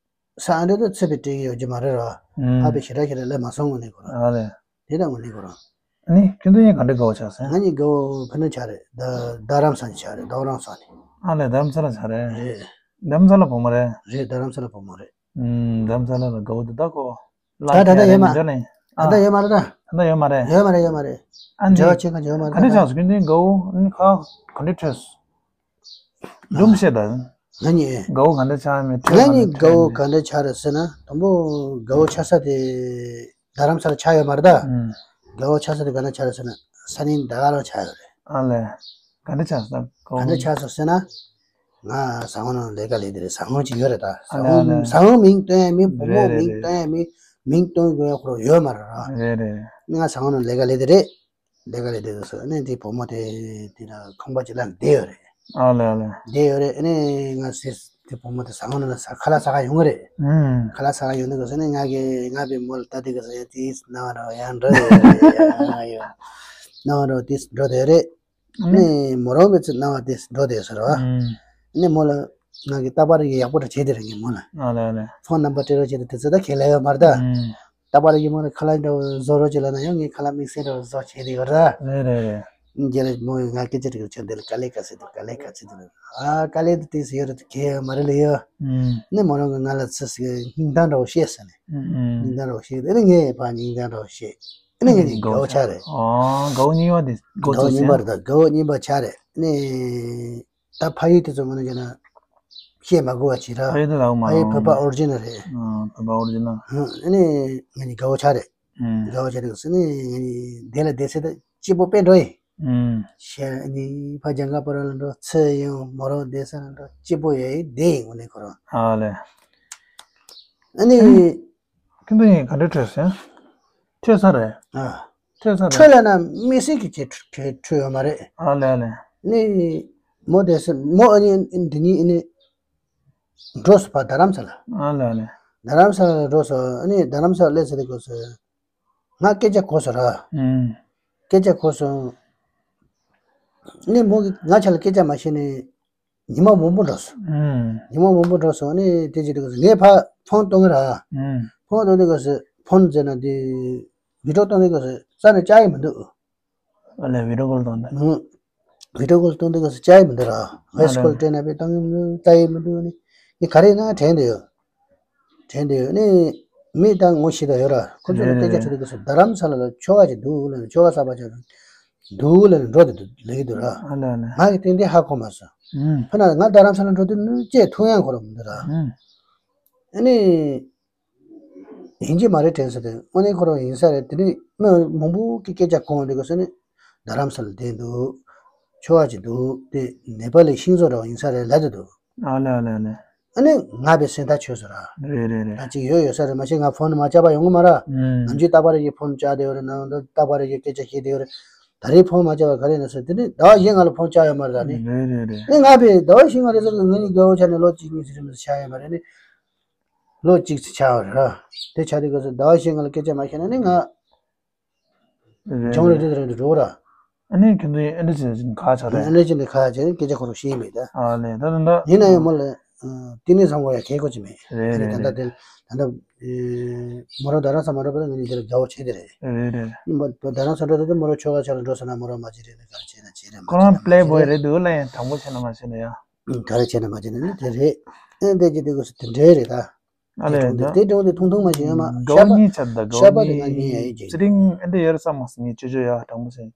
ས་ཨ་འདྲ་ད་ཚེ་བའི་སྤྲད་ཀྱི་ཡོད་ཀྱི་མ་རེད་ར། ཨུམ། ཧ་པའི་ཞེ་དྲག་ཞེ་དྲག་ལས་མ་སོང་ངོ་ནས་གོ་ར། ཨ་ལས། དེ་ད་ངོ་ནས་གོ་ར། ཨ་ནི་ཁྱོད་ཚོ་གཉིས་ག་འདྲ་དགའ་བོ་ཆགས་སོང་། ང་གཉིས་དགའ་བོ་ཕ་ནུ་ཆགས་རེད། ད་རྡ་རམ་ས་ནས་ཆགས་རེད། རྡ་རམ་ས་ནས། ཨ་ལས། རྡ་རམ་ས་ལ་ཆགས་རེད། རེད། རྡ་རམ་ས་ལ་བུ་མོ་རེད། རེད། རྡ་རམ་ས་ལ་བུ་མོ་རེད། ཨུམ། རྡ་རམ་ས་ལ་ལ་དགའ་བོ་དེ་ད་གོ། ད་ད་ལ་ད་ཡོད་མ། ད་ད་ཡོད་མ་རེད་ད། ད་ད་ཡོད་མ་རེད། ཡོད་མ་རེད། ཡོད་མ་རེད། ཨ་འདི་འབྲེལ་བ་ཆེ་ག་ཡོད་མ་རེད་ག་འདྲ་ད། ཆགས་སོང་། ཁྱོད་ཚོ་གཉིས་དགའ་བོ་ཨ་ནི་ཁ་ག་འདྲ་འཕྲོད་སོང་། སྒྲུང་བཤད་དང་། ང་གཉིས། དགའ་བོ་ག་འདྲ་ཆགས་མེད་ང་གཉིས་དགའ་བོ་ག་འདྲ་ཆགས་རེད་ཟེར་ན། དང་པོ་དགའ་བོ་ཆགས་ས་དེ་རྡ་རམ་ས་ལ་ཆགས་ཡོད་མ་རེད་ད། ཨུམ། དགའ་བོ་ཆགས་ས་དེ་ག་འདྲ་ཆགས་རེད་ཟེར་ན། ས་གནས་ད་ག་རང་ཆགས་ཡོད་རེད། ཨ་ལས། ག་འདྲ་ཆགས་སོང་། དགའ་བོ་ག་འདྲ་ཆགས་སོང་ཟེར་ན། ང་ཟ་ཁང་ནང་ལས་ཀ་ལས་དེ་རེད། ཟ་ཁང་ཅིག་ཡོད་རེད་ད། ཟ་ཨ་ལས་ཨ་ཁང་ལས། ཟ་ཁང་མིང་སྟོན་ཡ་མིན། བུ་མོ་རེད་རེད་མིང་རེད། སྟོན་ཡ་མིན། མིང་སྟོན་དགོས་ཡ་ཁོ་རང་ཡོད་མ་རེད་ར། རེད་རེད། ང་ཟ་ཁང་ནང་ལས་ཀ་ལས་དེ་རེད། ལས་ཀ་ལས་དེ་སོ་ནས་དེ་བུ་མོ་དེ་དེ་ལ་ཁང་པ་ཅིག་ལ་བསྡད་ཡོད་རེད། ཨ་ལས་ཨ་ལས། བསྡད་ཡོད་རེད། ཨ་ནི་ང་སེ་དེ་བུ་མོ་དེ་ཟ་ཁང་ནང་ལ་ཟ་ཁ་ལག་ཟ་ག་ཡོང་གི་རེད། ཨུམ། ཁ་ལག་ཟ་ག་ཡོང་དུས་སོ་ནས་ང་གི་ང་བའི་མོ་ལ་ལྟ་དུས་སོ་ཡ་དེ་ན་བ་ར་ཡང་འགྲོ་ཡོད་རེད། ཡ་ཡོད་ན་བ་ར་དེ་འགྲོ་དེ་རེད། ཨ་ནི་ནི་མོ་རང་གི་ཚེ་སྣང་བ་དེ་འགྲོ་དེ་ཟེར་བ། ཨུམ། ནི་མོ་ལ་ང་གི་རྟག་པར་ཡག་པོ་འདྲ་བྱེད་དེ་རེད། ངའི་མོ་ལ། ཨ་ལས་ཨ་ལས། ཕོན་ནམ་བར་སྤྲད་རོགས་བྱེད་དེ་དེ་ཚོ་ད་ཁས་ལེན་ཡོད་མ་རེད་ད། ཨུམ། རྟག་པར་ཡིན་མོ་ལ་ཁ་ལག་འདྲ་བོ་བཟོ་རོགས་བྱེད་ལབ་ན་ཡང་ངས་ཁ་ལག་དམིགས་བསལ་འདྲ་བོ་བཟོ་བྱེད་དེ་ཡོད་ར། རེད་རེད་རེད། རྗེས་ལ་མོ་ཡང་ང་སྐད་ཆ་དྲིས་ཆོག་འདི་ལ་དཀའ་ལས་ག་ཚོད་འདུག་དཀའ་ལས་ག་ཚོད་འདུག་ཨ་དཀའ་ལས་དེ་དེ་ཟེར་ཡོད་རེད། དེ་གས་ཡོད་མ་རེད་ལབ་ཡོད། ཨུམ། ནི་མོ་རང་གིས་ང་ལ་ཚིག་ཟིག་སྙིང་གཏམ་འདྲ་བོ་བཤད་ཟེར་ནས། ཨུམ་ཨུམ། སྙིང་གཏམ་འདྲ་བོ་བཤད་དེ་ནི་ངས་ཕར་སྙིང་གཏམ་འདྲ་བོ་བཤད། ཨ་ནི་ངས་ཀྱི་དགའ་བོ་ཆགས་རེད། ཨོ། དགའ་བོ་རྙིང་པ་དེ་དགའ་བོ་དགའ་བོ་རྙིང་པ་རེད་ད། དགའ་བོ་རྙིང་པ་ཆགས་རེད། ནི་ད་ཕ་ཡུལ་དེ་ཚོ་ངོ་ནས་བྱས་ན་བཤད་མ་དགོས་པ་ཅིག་ར། ཕ་ཡུལ་དེ་ལ་འོ་མ་ཕ་ཡུལ་རང་བོད་པ་ཨོ་རི་ཇི་ནལ་རེད། ཨ་བོད་པ་ཨོ་རི་ཇི་ནལ། ཧུ། ཨ་ནི་ངས་ཀྱི་དགའ་བོ་ཆགས་རེད། ཨུམ། དགའ་བོ་ཆགས་རེད་ཟེར་ནི་ངས་ཀྱི་དེ་ལ་བསྡད་ས་ད་སྐྱིད་པོ་དཔེ་འགྲོ་ཡི། ཨུམ། ཤེས་ནི་ཕ་རྒྱ་གར་པ་ར་ལ་འགྲོ་ཚེ་ཡང་མོ་རང་བསྡད་ས་ལ་འགྲོ་སྐྱིད་པོ་ཡོད་ཡི་བསྡད་ཡི་ངོ་ནས་ཁོ་རང་། ཨ་ལས། ཨ་ནི། ཁྱོད་ཚོ་གཉིས་ག་འདྲ་འཕྲད་སོང་། འཕྲད་ས་རེད། ཨ། འཕྲད་ས་རེད། འཕྲད་ལབ་ན་དམིགས་བསལ་གྱི་ཅིག་འཕྲད་འཕྲད་ཡོད་མ་རེད། ཨ་ལས་ཨ་ལས། ནི། མོ་དེ་སེ་མོ་ཨ་ནི་འདི་གཉིས་ཨ་ནི། འགྲོ་སོང་ཕར་རྡ་རམ་ས་ལ། ཨ་ལས་ཨ་ལས། རྡ་རམ་ས་ལ་འགྲོ་སོང་། ཨ་ནི་རྡ་རམ་ས་ལ་སླེབས་ཚར་དུས་སྐབས་སུ། ང་སྐད་ཆ་གོ་སོང་ར། ཨུམ། སྐད་ཆ་གོ་སོང་། ནི་མོ་གིས་ང་ཆ་ལ་སྐད་ཆ་མ་བཤད་ནས། ཉི་མ་མང་པོ་འགྲོ་སོང་། ཨུམ། ཉི་མ་མང་པོ་འགྲོ་སོང་། ཨ་ནི་དེ་བྱེད་དུས་སྐབས་སུ་ངས་ཕར་ཕོན་གཏོང་གི་ར། ཨུམ། ཕོན་གཏོང་དུས་སྐབས་སུ་ཕོན་ཟེར་ན་དེ་བི་ཌི་ཡོ་གཏོང་དུས་སྐབས་སུ་རྩ་ནས་བཅག་ཡི་མི་འདུག་ཨ་ལས་བི་ཌི་ཡོ་ཀོལ་གཏོང་དུས། ཨུམ། བི་ཌི་ཡོ་ཀོལ་གཏོང་དུས་སྐབས་སུ་བཅག་ཡི་མི་འདུག་ར། ཨ་ལས། ཝོ་ཡིས་ཀོལ་སྤྲད་ན་དཔེ་གཏོང་གི་མི་འདུག་བལྟ་ཡི་མི་འདུག་ཨ་ནི་ངས་ག་རེ་ཡིན་ན་དྲན་བསྡད་ཡོད། དྲན་བསྡད་ཡོད། ཨ་ནི་མི་ད་ངོ་ཤེས་ད་ཡོད་ར། ཁོ་ཚོ་ལ་རེད་སྐད་ཆ་རེད་དྲིས་དུས་སྐབས་སུ་རྡ་རམ་ས་ལ་ལ་ཆོ་ག་ཅིག་འདུག་ལབ་ནས་ཆོ་ག་གསར་པ་ཅིག་འདུག་ལབ་ནས་འགྲོ་དེ་འདུག་ལབ་ཀྱི་འདུག་ར། ཨ་ལས་ཨ་ལས། ང་གིས་ཏན་ཏན་ཧ་གོ་མ་སོང་། ཨུམ། ཕ་ན་ང་རྡ་རམ་ས་ལ་འགྲོ་དུས་ནི་བཅད་ཐུབ་ཡང་ཁོ་རང་མི་འདུག་ར། ཨུམ། ཨ་ནི། ཡིན་གྱི་མ་རེད་དྲན་སོང་སྟེ་དངོས་གནས་ཁོ་རང་ཡིན་ས་རེད། དེ་ནི་མི་མང་པོ་གི་སྐད་ཆ་གོ་འོང་དུས་སྐབས་སུ་ནི་རྡ་རམ་ས་ལ་བསྡད་འདུག་ཆོ་ག་ཅིག་འདུག་དེ་ནེ་པ་ལི་ཤིང་བཟོ་འདྲ་བ་ཡིན་ས་རེད་ལབ་ཀྱི་འདུག་ཨ་ལས་ཨ་ལས་ཨ་ལས། ཨ་ནི་ང་དཔེ་སེམས་ཐག་ཆོད་སོང་ར། རེད་རེད་རེད། ད་ཅིག་ཡོད་ཡོད་ས་རེད། མ་གཞི་ང་ཕོན་མ་བཅག་པ་ཡོང་གི་མ་རེད། ཨུམ། ནམ་རྒྱུན་རྟག་པར་གྱི་ཕོན་བཅག་བསྡད་ཡོད་རེད། ནམ་རྒྱུན་རྟག་པར་གྱི་སྐད་ཆ་བཤད་བསྡད་ཡོད་རེད། ད་རེས་ཕོན་མ་བཅག་པ་ག་རེ་ཡིན་ན་ཟེར། དེ་ནི་ཟླ་བ་བཞི་ལྔ་ལ་ཕོན་བཅག་ཡོད་མ་རེད་ད་ནི། རེད་རེད་རེད། ཨ་ནི་ང་དཔེ་ཟླ་བ་བཞི་ལྔ་རེད་ཟེར་གི་ང་གཉིས་དགའ་བོ་ཆགས་ནས་ལོ་གཅིག་གཉིས་ཙམ་ཆགས་ཡོད་མ་རེད་ནི། ལོ་གཅིག་ཙམ་ཆགས་པ་རེད། དེ་ཆགས་དུས་སྐབས་སུ་ཟླ་བ་བཞི་ལྔ་ལ་སྐད་ཆ་མ་བཤད་ན་ནི་ང་རེད་རེད། གྱོང་རེ་རེ་རེ་རེ་འགྲོ་ར། ཨ་ནི་ཁྱོད་ཚོ་ཨེ་འདྲ་བྱས་ནས་ཁ་ཆགས་རེད། ཨེ་འདྲ་བྱས་ནས་ཁ་ཆགས་ནས་སྐད་ཆ་ཁོ་རང་བཤད་མེད་ད། ཨ་ལས་ད་ད་ད། ཡིན་ན་ཡང་མོ་ལ་ཨ་ཏི་ནི་བཟང་པོ་ཡ་གལ་གོ་ཅི་མེད། རེད་ཨ་ནི་རེད་ད་ལྟ་རེད། དེ་ད་ལྟ་ཨེ་མོ་རང་རྡ་རམ་ས་མ་འགྲོ་བར་ང་གཉིས་དེ་ལ་དགའ་བོ་བྱས་དེ་རེད། རེད་རེད། མོ་རྡ་རམ་ས་འགྲོ་དུས་མོ་རང་ཆོ་ག་ཆ་ལ་འགྲོ་ཟེར་ན་མོ་རང་མ་བྱེད་རེད་ནི། ག་རེ་བྱས་ན་བྱེད་རེད། མ་ཁོ་རང་བྱས་ན་པི་ལེ་བོ་ཡི་རེད་འདུག་ལ་ཡང་དྲང་པོ་བྱས་ན་མ་བྱས་ན་ཡ། ཨུ། ག་རེ་བྱས་ན་མ་བྱས་ན་ནི་དེ་རེད། ཨེ་འདྲ་བྱས་དུས་སྐབས་སུ་དེ་འདྲ་རེད་ད། ཨ་ལས་ད། དེ་འདྲ་བོ་དེ་ཐུང་ཐུང་མ་ཞིག་ཡོད་མ། དགའ་བོ་གཉིས་ཆགས་ད། དགའ་བོ་གཉིས། ཤ་པ་དེ་ང་གཉིས་ཡ་ཡི་ཅིག་ཚེ་རིང་ཨེ་འདྲ་ཡོད་ས་མ་སོང་། ངས་ཅོ་ཅོ་ཡ་དྲང་པོ་ཟེར།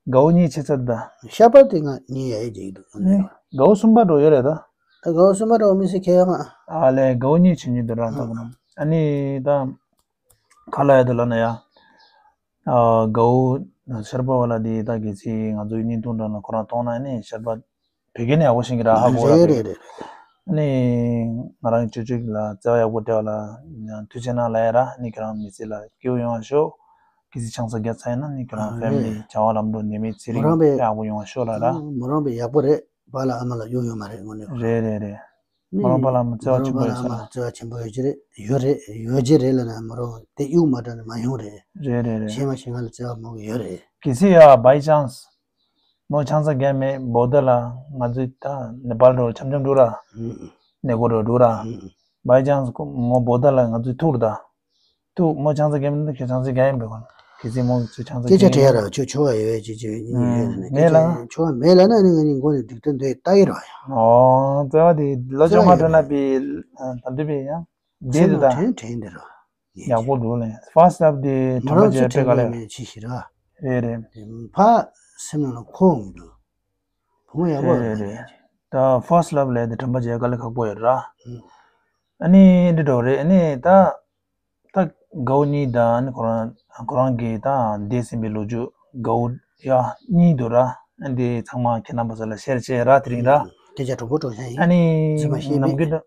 དགའ་བོ་གཉིས་ཆགས་ཚར་ད། ཤ་པ་དེ་ང་གཉིས་ཡ་ཡི་ཅིག་འདུག་ཨ་ནི་དགའ་བོ་གསུམ་པ་འགྲོ་ཡོད་རེད་ད། ད་དགའ་བོ་གསུམ་པ་འགྲོ་མི་སྲིད་ཁེ་ཡོད་མ། ཨ་ལས་དགའ་བོ་གཉིས་ཆགས་ཉིད་དུ་རང་ཐག་ནམ། ཨ་ནི་ད། ག་ལ་ཡ་དུ་ལ་ན་ཡ། ཨ་དགའ་བོ་ཤར་པ་བ་ལ་དེ་ད་གལ་སྲིད་ང་ཚོའི་བརྙན་ཐུང་འདྲ་ན་ཁོ་རང་མཐོང་ན་ནི་ཤར་པ། བོད་སྐད་ནི་ཡག་པོ་ཤེས་ཀྱི་ར། ཧ་གོ་ར། རེད་རེད་རེད། ཨ་ནི་ང་རང་ཅོ་ཅོ་ལ་བརྩེ་བ་ཡག་པོ་སྤྲད་པ་ལ་ཐུགས་རྗེ་གནང་ལབ་ཡ་ར། ཨ་ནི་ཁྱེད་རང་མི་ཚེ་ལ་སྐྱིད་པོ་ཡོང་བ་ཤོག་གལ་སྲིད་ཆང་ས་བརྒྱབ་ཚར་ཡིན་ན་ནི་ཁྱེད་རང་ཨ་ཕེ་མི་ལི་རེད། བྱ་བ་ལམ་འགྲོ་ནད་མེད་ཚེ་རིང་མོ་རང་པའི་ཡག་པོ་ཡོང་བ་ཤོག་ལབ་ར། མོ་རང་པའི་ཡག་པོ་རེད། པཱ་ལགས་ཨ་མ་ལགས་གཡོ་ཡོད་མ་རེད་དངོས་གནས། རེད་རེད་རེད། མོ་རང་པཱ་ལགས་ཨ་མ་བརྩེ་བ་ཆེན་པོ་ཡོད་ས་རེད། བརྩེ་བ་ཆེན་པོ་ཡོད་ཀྱི་རེད། ཡོད་རེད། ཡོད་ཀྱི་རེད་ལབ་ན་མོ་རང་དེ་གཡུག་མ་འགྲོ་ནས་མ་ཡོང་རེད། རེད་རེད་རེད། གཞན་མ་གཞན་ང་ལ་བརྩེ་བ་མོ་གི་ཡོད་རེད། གལ་སྲིད་ཡ་by chance མོ་ཆང་ས་བརྒྱབ་མེད་བོ་ད་ལ་ང་ཚོས་ད་ནེ་པཱལ་འགྲོ་འཆམ་འཆམ་འགྲོ་ར། ཨུམ། ནེ་གོ་འགྲོ་འགྲོ་ར། ཨུམ། by chance མོ་བོ་ད་ལ་ང་ཚོས་ཐུག་ར་ད། ཐུག་མོ་ཆང་ས་བརྒྱབ་མེད་ན་ཁྱོད་ཆང་ས་བརྒྱབ་ཡིན་པས་གོ། གལ་སྲིད་མོ་ཚོས་ཆང་ས་སྐད་ཆ་བརྒྱབ་དྲི་ཡ་ཡིན་ན། ར་ཁྱོད་ཆོ་བ་ཡོད་ཅེས་ཅེས་ཡིན་ཡོད་ནས་ཨུམ། མེད་ལ། སྐད་ཆ་ཆོ་བ་མེད་ལ་ན་ནི་ང་གཉིས་མགོ་ནས་སྡིག་ཏོ་འདོད་ལྟ་ཡི་ར་ཡ། ཨོ་བརྩེ་བ་དེ་ལོ་བརྩེ་བ་ཅོ་མ་ཡོད་སྤྲོད་ན་ར། པི་ད་འདི་པི་ཡང་འདི་བརྩེ་དེ་བ་ད་དྲན་དྲན་འདི་ར། ཡག་པོ་འདུག་ལེ། first love དེ་མོ་དྲན་པ་རང་བརྗེ་ཚོ་སྤྲད་ག་དྲན་ལེ། མེད་ཅི་ཞིག་ར། རེད་རེད། དེ་ཕ་སེམས་ནང་ལ་འཁོར་འོང་གི་འདུག་བུ་མོ་ཡག་པོ་རེད་རེད་རེད། རེད། ད་first love ལས་དེ་དྲན་པ་བརྗེ་ག་ལེ་ཁག་པོ་ཡོད་ར། ཨུམ། ཨ་ནི་འདི་འགྲོ་རེད། ཨ་ནི་ད་ད་དགའ་བོ་གཉིས་ད་ཨ་ནི་ཁོ་རང་ཁོ་རང་གིས་ད་འདས་ཟིན་པའི་ལོ་རྒྱུས་དགའ་བོ་ཡ་གཉིས་འདུག་ར། ཨ་འདི་ཚང་མ་ཁྱེད་རྣམ་པ་ཚོ་ལ་ཤེར་བྱས་ར། དེ་རིང་ར། ཨུམ། སྐད་ཆ་གྲུང་པོ་གྲུང་ཤ་ཡིན། ཨ་ནི་ཚོད་མ་ཤེས་ནམ་རྒྱུན་འགྲོ་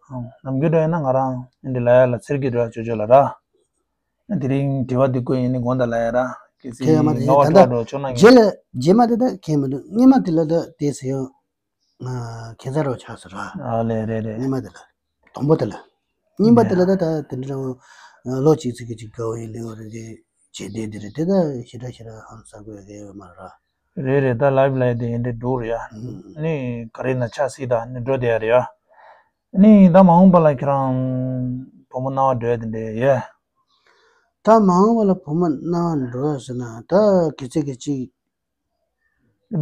ནམ་རྒྱུན་འགྲོ་ཡིན་ན་ང་རང་ཨ་འདི་ལ་ཡ་ལ་ཚེར་གི་འགྲོ་ཡ་ཅོ་ཅོ་ལ་ར། དེ་རིང་དྲི་བ་འདི་བཀོད་ཡིན་ནི་དགོངས་དག་ལ་ཡ་ར། གལ་སྲིད་ཁྱེད་ཡ་མ་དེ་ནོར་བ་ད་འཕྲོ་ལྟ་འགྲོ་ཆོག་ན་རྗེས་ངས་ལ་རྗེས་མ་དེ་ད་ཁྱེད་མི་འདུག་སྔོན་མ་དེ་ལ་ད་དེ་ཟེར་ཡོང་ང་ཁྱེད་ཚ་རོགས་ཆགས་སོ་ར། ཨ་ལེ་རེད་རེད། སྔོན་མ་དེ་ལ་དང་པོ་དེ་ལ་གཉིས་པ་དེ་ལ་ད་ད་དེ་འདྲ་བོ་ལོ་གཅིག་ཚིག་གི་གཅིག་དགའ་བོ་ཡིན་ལེ་བ་རེད་དེ་བྱེད་བསྡད་དེ་རེད་དེ་ད་ཞེ་དྲག་ཞེ་དྲག་ཧང་སང་དགོས་ཡ་གི་ཡོད་མ་རེད་ར། རེད་རེད། ད་ལབ་ལབ་དེ་འདྲ་འགྲོ་རེད་ཡ། ཨ་ནི་ག་རེ་ན་ཆགས་སྲིད་ད་ནི་འགྲོ་བསྡད་ཡ་རེད་ཡ། ཨ་ནི་ད་མ་འོངས་པ་ལ་ཁྱེད་རང་བུ་མོ་སྣང་བ་འགྲོ་ཡ་དེ་འདྲ་ཡོད། ད་མ་འོངས་པ་ལ་བུ་མོ་སྣང་བ་འགྲོ་ཡ་ཟེར་ན་ད་གི་ཚེ་གི་ཅིག་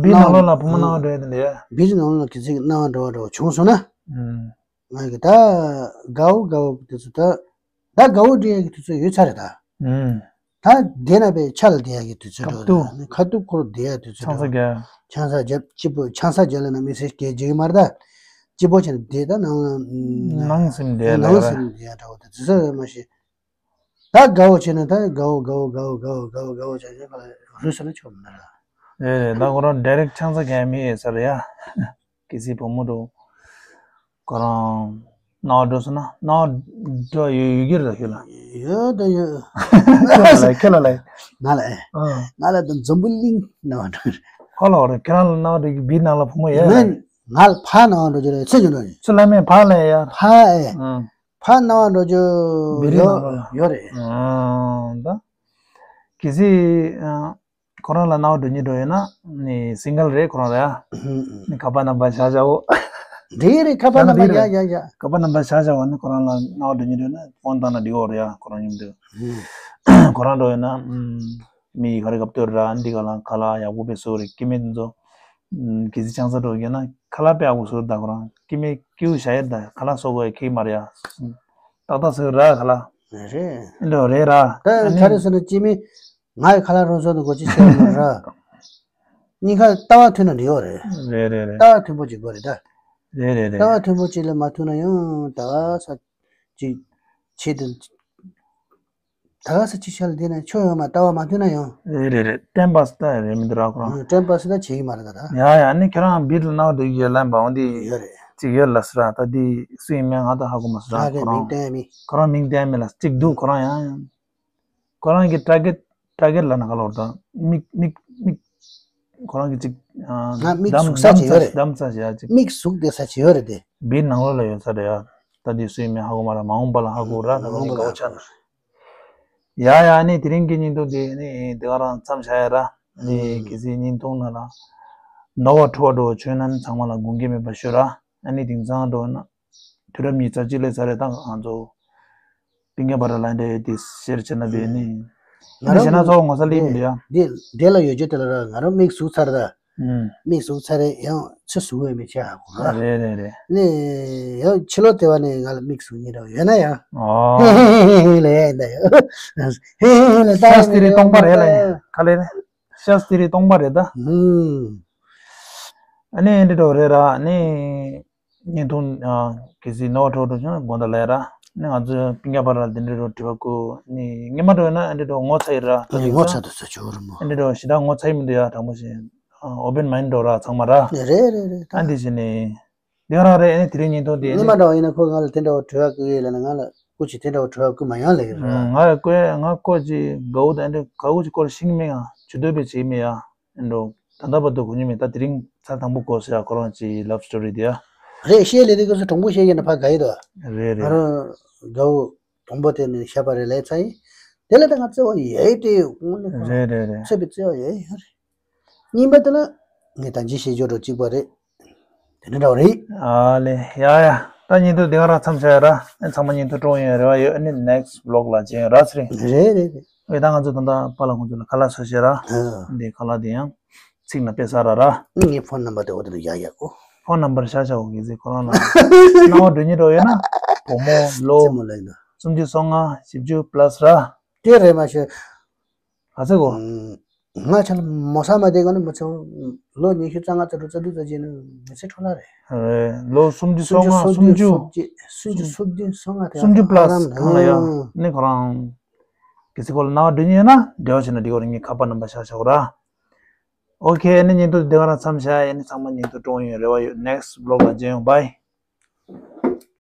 བིའི་ནང་ལོགས་ལ་བུ་མོ་སྣང་བ་འགྲོ་ཡ་དེ་འདྲ་ཡོད། བིའི་ནང་ལོགས་ལ་གི་ཚེ་གི་སྣང་བ་འགྲོ་བ་འགྲོ་བ་བྱུང་སོང་ན། ཨུམ། ང་གི་ད་དགའ་བོ་དགའ་བོ་གི་དུས་ཚོད་ད་ད་དགའ་བོ་འདྲེ་ཡ་གི་དུས་ཚོད་ཡོད་ཚར་རེད་ད། ཨུམ། ད་བསྡད་ན་པའི་ཆ་ལ་བསྡད་ཡ་གི་དུས་ཚོད་ཁ་འགྲོ་ཐུག་ད། ཁ་ཐུག་ཁོར་བསྡད་ཡ་དུས་ཚོད་ཆང་ས་འགྲོ། རྒྱག་ཆང་ས་རྒྱབ་སྐྱིད་པོ་ཆང་ས་རྒྱག་ལ་ན་མི་སེར་སྐད་རྒྱག་གི་མ་རེད་ད། སྐྱིད་པོ་བྱས་ནས་བསྡད་ད་ནང་ལ་ནང་སེམས་བསྡད་ཡ་ནང་ལ་སེམས་བསྡད་ཡ་འདྲ་བོ་དེ་དུས་ཚོད་རེད་མ་གཞི། ད་དགའ་བོ་བྱས་ནས་ད་དགའ་བོ་དགའ་བོ་དགའ་བོ་དགའ་བོ་དགའ་བོ་དགའ་བོ་བྱས་ནས་ཁ་ལ་རུལ་སོང་ན་ཆོག་མི་འདུག་ར། རེད་རེད། ད་ཁོ་རང་ཌའི་རེག་ཆང་ས་གས་མི་ཡོད་ས་རེད་ཡ། གལ་སྲིད་བུ་མོ་འགྲོ་ཁོ་རང་སྣང་བ་འགྲོ་སོང་ན་སྣང་བ་འགྲོ་ཡོད་ཡོད་ཀྱི་རེད་ད་ཁྱོད་ལ། ཡོད་ད་ཡོད། ཁྱོད་ལ་ལ་ཁྱོད་ལ་ལ། ང་ལ་ཨེ། ཨ། ང་ལ་ད་འཛམ་བུ་གླིང་སྣང་བ་འགྲོ་རེད། ཁོ་ལ་རེད་ཁྱོད་རང་ལ་སྣང་བ་འགྲོ་གི་བི་སྣང་ལ་བུ་མོ་ཡོད་ང་རེད། ང་ལ་ཕ་སྣང་བ་འགྲོ་རྒྱུ་རེད་ཚེ་རྒྱུ་འགྲོ་རེད། ཚུར་ལ་མེད་ཕ་ལ་ཡ། ཕ་ཨེ། ཨ། ཕ་སྣང་བ་འགྲོ་རྒྱུ་བེ་རི་ཡོད་ནང་ལོགས་ལ་ཡོད་རེད། ཨ་ད། གལ་སྲིད་ཨ་ཁོ་རང་ལ་སྣང་བ་འགྲོ་སྙིང་འདོད་ཡོད་ན་ནི་སིང་གལ་རེད་ཁོ་རང་རེད་ཨ། ནི་ཁ་པར་ནམ་བར་བཞག་བཞག་འོ། འགྲིག་རེད་ཁ་པར་ནམ་བར་ཡ་ཡ་ཡ། ཁ་པར་ནམ་བར་བཞག་བཞག་འོ་ནི་ཁོ་རང་ལ་སྣང་བ་འགྲོ་སྙིང་འདོད་ན་ཕོན་བཏང་ན་འགྲིག་འོ་རེད་ཨ་ཁོ་རང་མཉམ་དུ། ཁོ་རང་འགྲོ་ཡོད་ན་མི་ག་རེ་སྐབས་དུ་ར་འདི་ག་ལ་ཁ་ལག་ཡག་པོ་དཔེ་བཟོ་རེད་སྐྱེ་དམན་ཚོ། གལ་སྲིད་ཆང་ས་འགྲོ་ཡོད་ན་ཁ་ལག་དཔེ་ཡག་པོ་བཟོ་རེད་ད་ཁོ་རང་སྐྱེ་དམན་སྐྱེ་བོ་བཞག་ཡོད་ད་ཁ་ལག་བཟོ་དགོས་ཡ་ཁེ་མ་རེད་ཡ། ཏག་ཏག་ཟེར་ར་ཁ་ལག་རེད། འགྲོ་རེད་ར། ད་ཨ་ནི་ག་རེ་ཟེར་ན་སྐྱེ་དམན། ང་ཡི་ཁ་ལག་རང་བཟོ་དུ་གོ་ཅི་ཆེ་མ་ར། གཉིས་ཀ་ལྟ་བ་མཐུན་ན་འགྲིག་ཡོད་རེད། རེད་རེད་རེད། ལྟ་བ་མཐུན་པོ་ཅིག་དགོས་རེད་ད། རེད་རེད་རེད། ལྟ་བ་མཐུན་པོ་ཅིག་ལ་མ་མཐུན་ན་ཡང་ད་ག་ས་ཅིག་ཆེད་དུ། ད་ག་ས་ཅིག་ཤར་ལ་བསྡད་ན་ཆོ་ཡོང་མ་ལྟ་བ་མ་མཐུན་ན་ཡང་། རེད་རེད་རེད་ཊེམ་པ་སི་ད་རེད་མི་འདུག་ར་ཁོ་རང་། ཊེམ་པ་སི་ད་བྱེད་ཀྱི་མ་རེད་ད་ད། ཡ་ཡ་ནི་ཁྱེད་རང་བིད་ལ་ནང་དུ་ཡོད་ལ་འབའ་འོང་དེ་ཡོད་རེད། ཅིག་ཡོད་ལ་སི་ར་ད་དེ་སུ་ཡིན་མིན་ང་ད་ཧ་གོ་མ་སི་ར་ཁོ་རང་མིང་རང་བསྟན་མི། ཁོ་རང་མིང་བསྟན་མི་ལ་ཅིག་འདུག་ཁོ་རང་ཡང་ཡང་། ཁོ་རང་གི་ཊར་གེཊ་ཊར་གེཊ་ལ་ན་ག་ལོར་དང་མིག་མིག་མིག་ཁོ་རང་གི་ཅིག་ང་མིག་ཟུག་ས་ཅིག་ཡོད་རེད། གདམ་ས་ཞིག་ཡ་ཅིག་མིག་ཟུག་བསྡད་ས་ཅིག་ཡོད་རེད་དེ། བིར་ནང་ལོགས་ལ་ཡོད་ས་རེད་ཡ། ད་དེ་སུ་ཡིན་མིན་ཧ་གོ་མ་ར་མ་འོངས་པ་ལ་ཧ་གོ་ར་ད་མ་འོངས་པ་ལ་ཧ་གོ་ཆ་ན། ཡ་ཡ་ནི་དེ་རིང་གི་བརྙན་ཐུང་དེ་ནི་དེ་ག་རང་མཚམས་བཞག་ཡ་ར། ནི་གལ་སྲིད་བརྙན་ཐུང་ནང་ལ་ནོར་བ་འཁྲུལ་བ་འགྲོ་བ་བྱུང་ན་ནི་ཚང་མ་ལ་དགོངས་འགལ་མེད་པ་ཞུ་ར། ཨ་ནི་དེང་སང་འགྲོ་ན། དུས་རབས་ཉི་ཤུ་རྩ་གཅིག་སླེབས་ཚར་རེད་ད་ང་ཚོ། སྤུན་ཀྱག་བར་ལ་འདྲ་ཡོད་དེ་ཤེར་བྱེད་ན་བས་ནི། ང་འདི་རང་བྱས་ན་ཚོགས་ངོ་ས་སླེབས་མི་འདུག་ཡ། འདི་འདི་ལ་ཡོད་རྒྱུ་དེ་ལ་ར་ང་རང་མིག་ཟུག་ཚར་ད། ཨུམ། མིག་ཟུག་ཚར་རེད་ཡང་ཚེ་ཟུག་བས་མི་ཆེ་ཧ་གོ་ར། རེད་རེད་རེད། ནི་ཡང་ཕྱི་ལོགས་དེ་བ་ནི་ང་ལ་མིག་ཟུག་གཉིས་ར་ཡོད་ན་ཡང་། ཨོ། ཧེ་ཧེ་ཧེ་ལ་ཡ་འདའ་ཡོད། ཧེ་ཧེ་ལ་ད་ཤ་སྟི་རི་སྟོང་པ་རེད་ལ་ཡ་ག་ལེ་རེད། ཤ་སྟི་རི་སྟོང་པ་རེད་ད། ཨུམ། ཨ་ནི་འདི་འགྲོ་རེད་ར་ནི། བརྙན་ཐུང་ཨ་གལ་སྲིད་ནོར་བ་འཁྲུལ་བ་འགྲོ་བྱུང་ན་དགོངས་དག་ལབ་ཡ་ར། ནི་ང་ཚོའི་སྤུན་ཀྱག་བར་ལ་འདི་འདྲ་འགྲོ་དྲི་བ་བཀོད་ནི་སྔོན་མ་འགྲོ་ཡོད་ན་ཨ་འདྲ་འགྲོ་ངོ་ཚ་ཡི་ར། ཨ་ནི་ངོ་ཚ་དུ་ཚ་ཆུ་བོ་རི་མོ། ཨ་འདྲ་འགྲོ་ཞེ་དྲག་ངོ་ཚ་ཡི་མི་འདུག་ཡ་དྲང་པོ་བཤད། open mind འགྲོ་ར་ཚང་མ་ར། རེད་རེད་རེད། ཨ་འདི་བྱས་ནས་འདི་ག་རང་རེད། ཨ་ནི་དེ་རིང་ཉིན་ཐོ་འདི་ཨ་ནི་ཉི་མ་འདྲ་བ་ཡིན་ན་ཁོ་ང་ལ་དེ་འདྲ་བ་དྲི་བ་བསྐུར་ཡས་ལ་ན་ང་ལ་སྐུ་མཁྱེན་དེ་འདྲ་བ་དྲི་བ་བསྐུར་མ་ཡོང་ལབ་ཡོད་ར། ང་ལ་ཀོ་ང་ཀོ་ཅི་གའུ་དང་འདི་གའུ་ཅི་སྐོར་ཤེས་ཀྱི་མེད། ང་ཇུས་གཏོགས་པའི་བྱེད་ཀྱི་མེད་ཡ། ཨེ་འགྲོ། ད་ལྟ་བར་དུ་གོ་མྱོང་མེད། ད་དེ་རིང་ཚར་དང་པོ་གོ་སོང་ཡ། ཁོ་རང་གི་love story དེ་ཡ། རེད། ཤེས་ལེ་དེ་གོ་སོ་གྲོང་པོ་ཤེས་ཀྱི་ན་ཕ་ག་ཡི་དོ། རེད་རེད། ང་རང་གའུ་དང་པོ་དེ་ནས་བཤད་པ་རེད་ལས་ཚ་ཡིན། དེ་ལ་ད་ང་བརྩེ་བ་ཡོད་དེ་དངོས་གནས་ཁོ་རང་རེད་རེད་རེད། བརྩེ་བའི་བརྩེ་བ་ཡོད་ཡོད་རེད། གཉིས་པ་དེ་ལ་ངས་ད་ཅི་བཤད་རྒྱུ་འགྲོ་གཅིག་པ་རེད། དེ་ནི་འདྲ་བ་རེད། ཨ་ལེ་ཡ་ཡ། ད་ཉིན་ཐོ་འདི་ག་རང་མཚམས་བཞག་ཡ་ར། ཨ་ཚང་མ་ཉིན་ཐོ་སྤྲོ་ཡོང་རེ་བ་ཡོད། ཨ་ནི་next vlog ལ་མཇལ་ཡོང་ར་ཚེ་རིང་། རེད་རེད་རེད། ཨེ་ད་ང་ཚོ་ད་ལྟ་པཱ་ལགས་ཁོང་ཚོ་ལ་ཁ་ལག་བཟོ་བྱེད་ར། ཨ། འདི་ཁ་ལག་འདི་ཡང་ཚིག་ན་དཔེ་ཟ་ར་ར། ངའི་ཕོན་ནམ་བར་དེ་འོ་དེ་ལ་ཡ་ཡ་གོ། ཕོན་ནམ་བར་བཞག་བཞག་འོ་གི་ཚེ་ཁོ་རང་ལ་སྣང་བ་འགྲོ་ཉེ་འགྲོ་ཡོད་ན་བུ་མོ་ལོ་རྩེད་མོ་ལ་ཡིན་ན་སུམ་ཅུ་སོ་ལྔ་བཞི་བཅུ་plus ར། དེ་རེད་མ་ཤེས། ག་ཚོད་གོ། ང་ཆ་ལ་མོ་ས་མ་དེ་ག་ནི་མི་ཚེ་ལོ་ཉི་ཤུ་རྩ་ལྔ་རྩ་དྲུག་རྩ་བདུན་རྩ་བརྒྱད་ནི་མི་ཚེ་འཕྲོ་བརླག་རེད། རེད། ལོ་སུམ་ཅུ་སོ་ལྔ་སུམ་ཅུ། སུམ་ཅུ་སུམ་ཅུ་སོ་ལྔ་དེ་སུམ་ཅུ་plus ཁོང་ལ་ཡ། ནི་ཁོ་རང་གལ་སྲིད་ཁོ་ལ་སྣང་བ་འགྲོ་ཉེ་ཡོད་ན་འབྲེལ་བ་བྱས་ན་འགྲིག་གོ་རེད། ངའི་ཁ་པར་ནམ་བར་བཞག་བཞག་གོ་ར། ཨོ་ཁེ། ཨ་ནི་ཉིན་ཐོ་འདི་ག་རང་མཚམས་བཞག་ཡ། ཨ་ནི་ཚང་མ་ཉིན་ཐོ་སྤྲོ་ཡོང་རེ་བ་ཡོད། next vlog ལ་མཇལ་ཡོང་། bye།